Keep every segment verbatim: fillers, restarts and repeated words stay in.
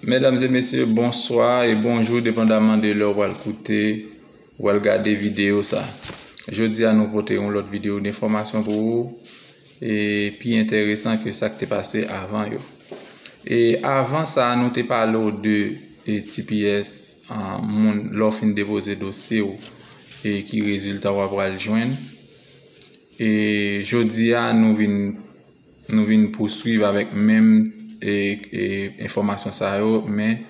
Medam e mesye, bonswa e bonjou, depandaman de lè w pral koute, w pral gade videyo sa. Jodi a, nou pote yon lòt videyo de enfòmasyon pou ou, e pi enteresan ke sa k te pase avan yo. E avan sa, nou te pale w de, e, T P S, an, moun, lè w fin depoze dosye w, e ki rezilta w ap pral jwenn. E jodi a, nou vin, nou vin pouswiv avèk menm, e, e, enfòmasyon sa yo, men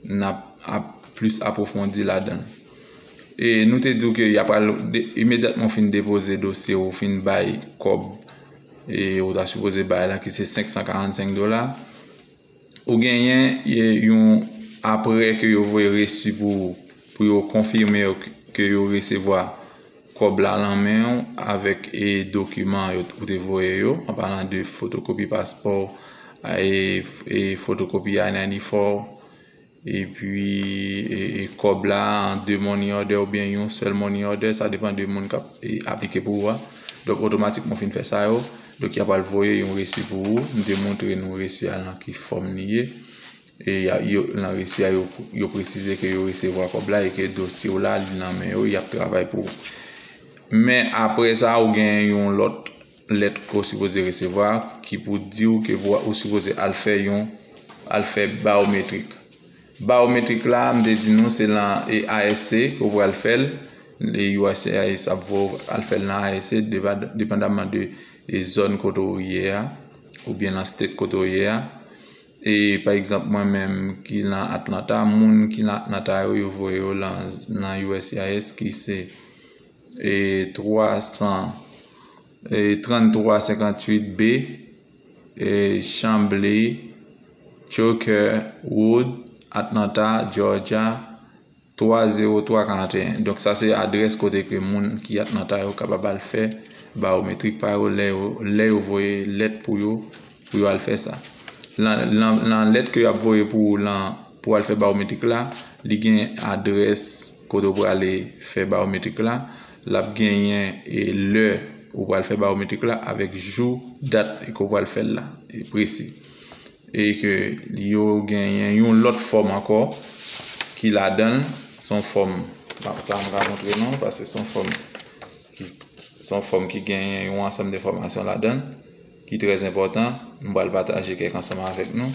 n ap, ap plis apwofondi ladan l. E nou te di w ke y ap al de, imedyatman w fin depoze dosye, w fin bay kòb, e ou ta sipoze bay la, ki se senk san karannsenk dola. Ou genyen, e, yon, apre ke yo voye resi pou ou, pou yo konfime yo k-, ke yo resevwa kòb la nan men w avèk, e, dokiman yo, ou te voye yo, an palan de fotokopi paspò, e, e fotokopi I ninety-four, epi, e, e kòb la an de money order oubyen yon sèl money order, sa depann de moun k ap, e, aplike pou ou a. Donk, otomatikman, w fin fè sa yo. Donk, y ap al voye yon resi pou ou. M te montre nou resi a nan ki fòm li ye. E y a, yo, nan resi a, yo, yo presize ke yo resevwa kòb la e ke dosye w la, li nan men yo, y ap travay pou ou. Men apre sa, ou gen yon lòt lèt ke w sipoze resevwa ki pou di w ke pou, ou sipoze al fè yon, al fè bayometrik. Bayometrik la, m te di nou, se nan, e, A S C ke w pral fè l. E U S C I S ap voye w al fè l nan A S C, depa-, depandaman de, e, zòn kote w ye a, oubyen nan state kote w ye a. E, pa egzanp, mwen menm ki nan Atlanta, moun ki nan Atlanta yo, yo voye yo lan, nan U S C I S ki se, e, twa san, e, tranntwa senkantuit B, e, Chamblee, Crocker Road, Atlanta, Georgia, twa zewo twa karannteyen. Donk, sa se adrès kote ke moun ki Atlanta yo kapab al fè bayometrik pa yo lè yo, lè yo voye lèt pou yo, pou yo al fè sa. Lan, lan, lan lèt ke y ap voye pou ou lan, pou al fè bayometrik la, li gen adrès kote w prale fè bayometrik la. L ap genyen, e, lè ou pral fè bayometrik la avèk jou, dat ke w pral fè l la, e, presi. E ke yo genyen yon lòt fòm ankò ki ladan l. Se yon fòm, sa m ka montre nou, paske se yon fòm ki, se yon fòm ki genyen yon ansanm de enfòmasyon ladan l ki trè enpòtan. M pral pataje kèk ansanm avèk nou.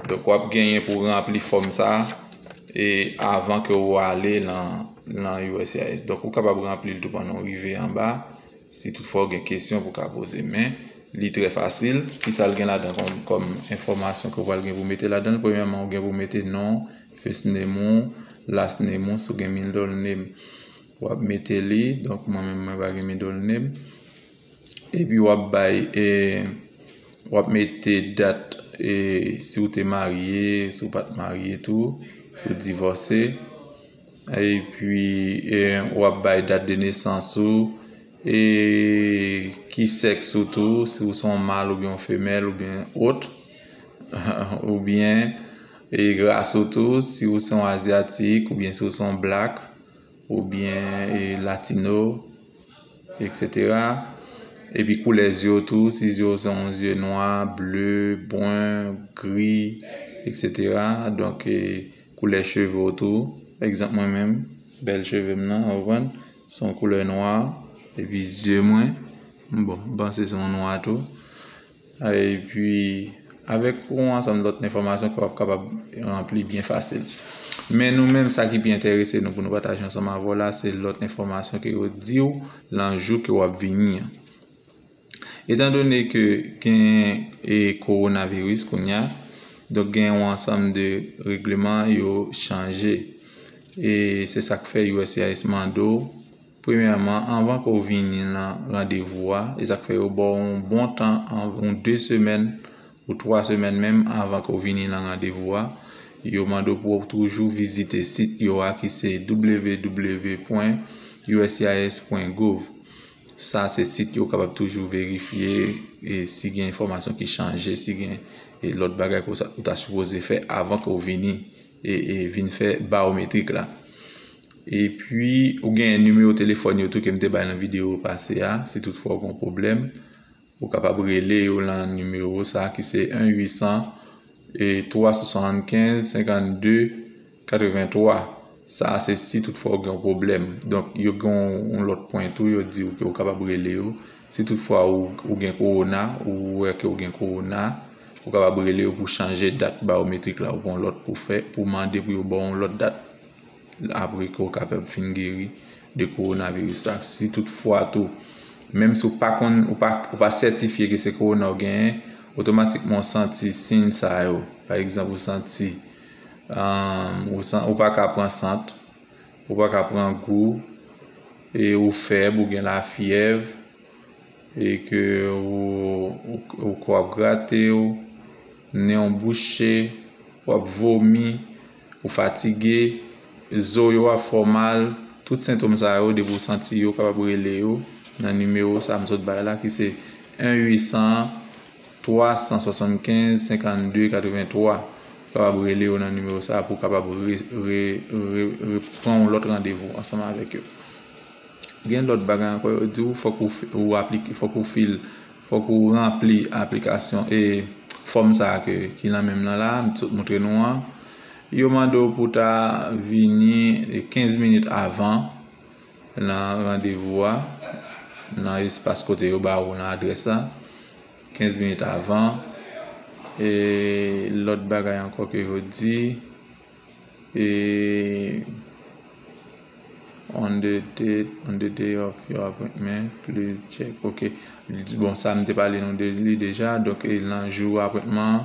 Donk, w ap genyen pou ranpli fòm sa a, e avan ke w ale nan, nan U S C I S. Donk, ou kapab ranpli l tou pandan w rive anba. Si toutfwa w gen kesyon pou w ka poze, men li trè fasil. Kisa l gen ladan kòm, kòm enfòmasyon ke w pral gen pou mete ladan l? Premyèman, ou gen pou mete non, first name ou, last name ou, si w gen middle name, w ap mete li. Donk, mwen menm, mwen pa gen middle name. Epi w ap bay, e, w ap mete dat, e, si w te marye, si w pa t marye tou, si w divòse. Epi, e, w ap bay dat de nesans ou, e, ki sèks ou tou, si w se yon mal oubyen yon femèl oubyen ot, oubyen, e, ras ou tou, si w se yon azyatik oubyen si w se yon black oubyen, e, latino, etsetera. Epi koulè zye w tou, si zye w se yon zye nwa, ble, bren, gri, etsetera. Donk, e, koulè cheve w tou. Egzanp, mwen menm, bèl cheve m nan, ou konprann? Se yon koulè nwa. Epi zye mwen, bon, m panse se yon nwa tou. Epi, avèk yon ansanm lòt enfòmasyon ke w ap kapab ranpli byen fasil. Men nou menm, sa ki pi enterese nou pou nou pataje ansanm avè w la, se lòt enfòmasyon ke yo di w lan jou ke w ap vini an. Etandone ke gen, e, kowonaviris kounye a, donk gen yon ansanm de regleman yo chanje. E se sa k fè U S C I S mande w, premyèman, anvan ke w vini nan randevou a, e sa k fè yo ba w yon bon tan, an, yon de semèn ou twa semèn menm anvan ke w vini nan randevou a, yo mande w pou w toujou vizite sit yo a ki se W W W pwen U S C I S pwen gov. Sa se sit yo kapab toujou verifye, e si gen enfòmasyon ki chanje, si gen, e lòt bagay ke w sa, ou ta sipoze fè avan ke w vini, e, e vin fè bayometrik la. Epi, ou gen nimewo telefòn yo tou ke m te bay nan videyo pase a, si toutfwa w gen yon pwoblèm, ou kapab rele yo lan nimewo sa a ki se en uit san E twa san swasannkenz, senkannde, katreventwa. Sa a se si toutfwa ou gen yon pwoblèm. Donk, yo gen yon, yon lòt pwen tou, yo di w ke ou kapab rele yo. Si toutfwa ou, ou gen kowona, ou wè ke ou gen kowona, ou kapab rele yo pou chanje dat bayometrik la, ou pran yon lòt pou fè, pou mande pou yo ba w yon lòt dat. Apre ke ou kapab fin geri de kowonaviris la. Si toutfwa tou, menm si ou pa konn, ou pa, ou pa sètifye ke se kowona ou genyen, otomatikman ou santi siy sa yo. Pa egzanp, ou santi, um, ou san, ou pa ka pran sant, ou pa ka pran gou, e ou fèb, ou gen lafyèv, e ke ou, ou, ou kò ap grate w, nen w bouche, w ap vomi, ou fatige, zo yo ap fè w mal, tout sentòm sa yo, depi w santi yo, w kapab rele yo nan nimewo sa a m sot bay la, ki se en uit san, twa san swasannkenz, senkannde, katreventwa. Ou kapab rele yo nan nimewo sa a pou w kapab re, re, re, re, pran yon lòt randevou ansanm avèk yo. Gen lòt bagay ankò, yo di w fòk ou, ou aplike, fòk ou fil, fòk ou ranpli aplikasyon e fòm sa a ke, ki nan men m nan la, m sot montre nou an. Yo mande w pou w ta vini e kenz minit avan nan randevou a, nan espas kote yo ba ou nan adrès la, kenz minit avan. E lòt bagay ankò ke yo di, e on the day, on the day of your appointment, please check. Ok. Bon, sa m te pale nou de li deja. Donk, e nan jou apwentman an,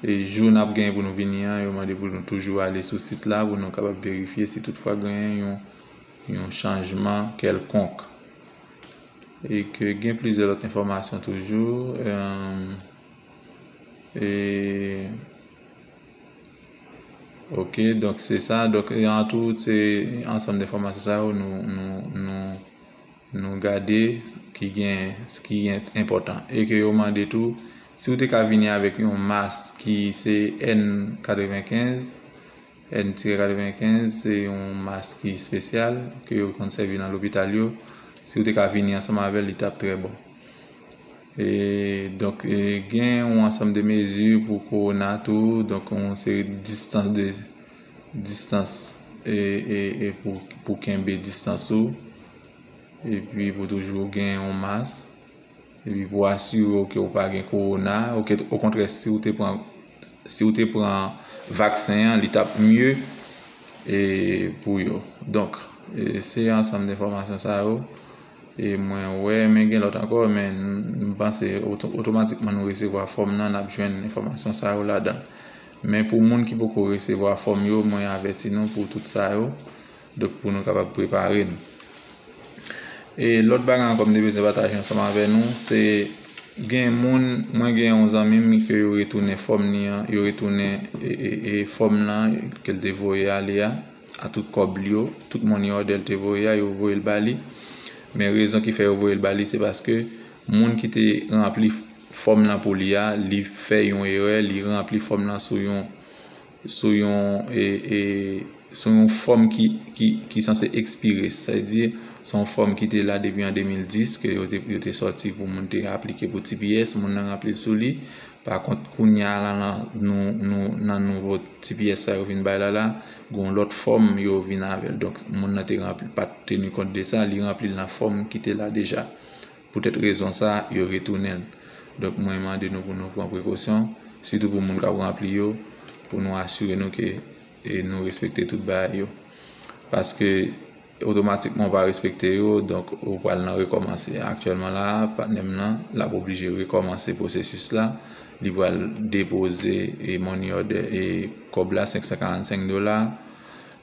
e jou n ap genyen pou nou vini an, yo mande pou nou toujou ale sou sit la pou nou kapab verifye si toutfwa genyen yon, yon chanjman kèlkonk. E ke gen plizyè lòt enfòmasyon toujou. E, e, ok, donk se sa. Donk, e an tou, se ansanm de enfòmasyon sa yo nou, nou, nou, nou gade ki gen, ki gen enpòtan. E ke yo mande tou, si w te ka vini avèk yon mas ki se N katrevenkenz, N tire katrevenkenz, se yon mas ki espesyal, ke yo konn sèvi nan lopital yo. Si w te ka vini ansanm avè l, li t ap trè bon. E, donk, e, gen yon ansanm de mezi pou kowona tou, donk, yon seri de distans de, distans, e, e, e pou, pou kenbe distans ou, epi pou toujou gen yon mas, epi pou asire w ke w pa gen kowona, oke, okontrè, si w te pran, si w te pran vaksen an, li t ap mye, e, pou yo. Donk, e, se ansanm de enfòmasyon sa yo, e mwen wè, men gen lòt ankò, men m, m panse oto-, otomatikman nou resevwa fòm nan, n ap jwenn enfòmasyon sa yo ladan. Men pou moun ki poko resevwa fòm yo, mwen avèti nou pou tout sa yo, donk pou nou kapab prepare nou. E lòt bagay ankò m te bezwen pataje ansanm avè nou, se gen moun, mwen gen yon zanmi m ke yo retounen fòm li an, yo retounen, e, e, e fòm nan ke l te voye ale a, a tout kòb li yo, tout money order l te voye a, yo voye l ba li. Men rezon ki fè yo voye l ba li, se paske moun ki te ranpli fòm nan pou li a, li fè yon erè, li ranpli fòm nan sou yon, sou yon, e, e, sou yon fòm ki, ki, ki sanse ekspire. Sa vle di, se yon fòm ki te la depi an de mil dis, ke yo te, yo te sòti pou moun te aplike pou T P S, moun nan ranpli l sou li. Pa kont, kounye a la, nan, nou, nou, nan nouvo T P S sa yo vin bay la la, gen yon lòt fòm yo vin avè l. Donk, moun nan te ranpli, pa t teni kont de sa, li ranpli l nan fòm ki te la deja. Poutèt rezon sa, yo retounen l. Donk, mwen mande nou pou nou pran prekosyon, sitou pou moun k ap ranpli yo, pou nou asire nou ke, e, nou respekte tout bagay yo. Paske, otomatikman ou pa respekte yo, donk ou pral nan rekòmanse. Aktyèlman la, patnè m nan, l ap oblije rekòmanse pwosesis la. Li pral depoze, e, money order, e, kòb la, senk san karannsenk dola,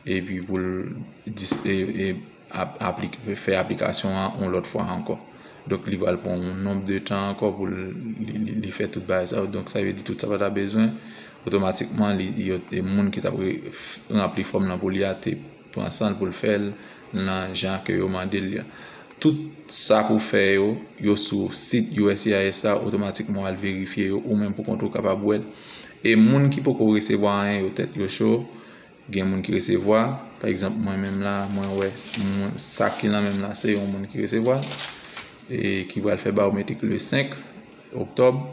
epi pou l dis-, e, e, ap-, aplik-, fè aplikasyon an yon lòt fwa ankò. Donk, li pral pran yon nonb de tan ankò pou l, li, li, li fè tout bagay sa yo. Donk, sa vle di tout sa pa ta bezwen, otomatikman, li, yo, e moun ki t ap re-, f-, ranpli fòm nan pou li a te pran san l pou l fè l nan jan ke yo mande l yo. Tout sa pou fè yo, yo sou sit U S C I S la, otomatikman w al verifye yo, ou menm pou kont ou kapab wè l. E moun ki poko resevwa anyen yo, tèt yo cho, gen moun ki resevwa, pa egzanp, mwen menm la, mwen wè, mwen, sa ki nan men m la, se yon moun ki resevwa, e ki pral fè bayometrik le senk oktòb.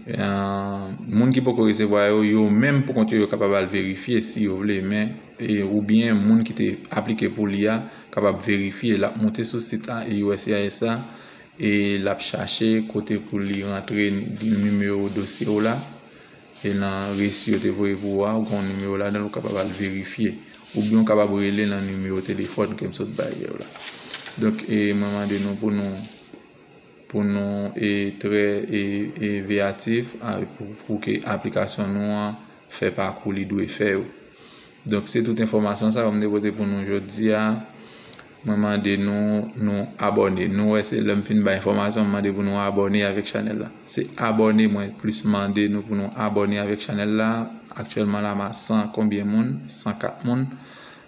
Moun ki poko resevwa yo, yo menm pou kont yo, yo kapab al verifye si yo vle, men oubyen moun ki te aplike pou li a kapab verifye, l ap moute sou sit a USCIS la, e l ap chache kote pou li rantre nimewo dosye w la. E nan resi yo te voye pou ou a, ou gen yon nimewo ladan l, ou kapab al verifye. Oubyen ou kapab rele nan nimewo telefòn ke m sot bay yo la. Donk, e mwen mande nou pou nou pou nou e trè e, e veyatif pou, pou ke aplikasyon nou an fè pakou li dwe fè yo. Donk, se tout enfòmasyon sa yo m te pote pou nou jodi a. Mwen mande nou, nou abòne. Nou wè se lè m fin bay enfòmasyon, m mande pou nou abòne avèk chanèl la. Se abòne mwen plis mande nou pou nou abòne avèk chanèl la. Aktyèlman la, m a san konbyen moun? San kat moun.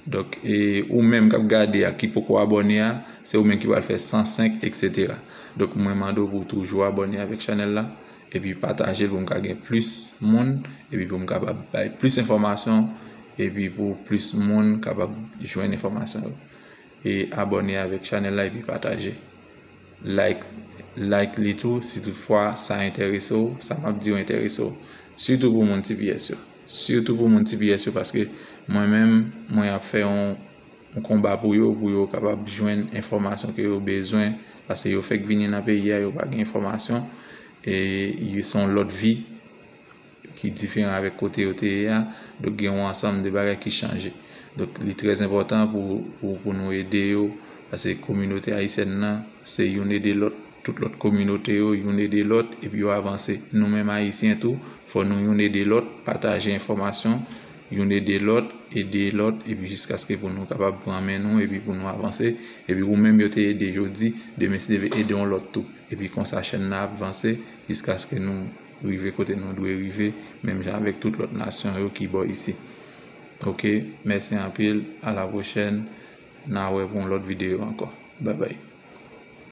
Donk, e ou menm k ap gade a, ki poko abòne a, se ou menm ki pral fè san senk, etsetera. Donk, mwen mande w pou w toujou abòne avèk chanèl la, epi pataje l pou m ka gen plis moun, epi pou m kapab bay plis enfòmasyon, epi pou plis moun kapab jwenn enfòmasyon yo. E abòne avèk chanèl la epi pataje. Like, like li tou, si toutfwa sa enterese w, sa m ap di w enterese w. Sitou pou moun T P S yo. Sitou pou moun T P S yo, paske mwen menm, mwen ap fè yon, yon konba pou yo, pou yo kapab jwenn enfòmasyon ke yo bezwen, paske yo fèk vini nan peyi a, yo pa gen enfòmasyon, e yo se yon lòt vi ki diferan avèk kote yo te ye a. Donk, gen yon ansanm de bagay ki chanje. Donk, li trè enpòtan pou, pou, pou nou ede yo, paske kominote ayisyèn nan, se youn ede lòt. Tout lòt kominote yo, youn ede lòt, epi yo avanse. Nou menm Ayisyen tou, fò nou youn ede lòt, pataje enfòmasyon, youn ede lòt, ede lòt, epi jiskaske pou nou kapab pran men nou, epi pou nou avanse. Epi ou menm yo te ede jodi, demen si Dye vle ede yon lòt tou. Epi konsa chèn nan ap vanse, jiskaske nou rive kote nou dwe rive, menm jan avèk tout lòt nasyon yo ki bò isi. Oke, mèsi anpil, a la pwochèn, n a wè pou yon lòt videyo ankò. Babay.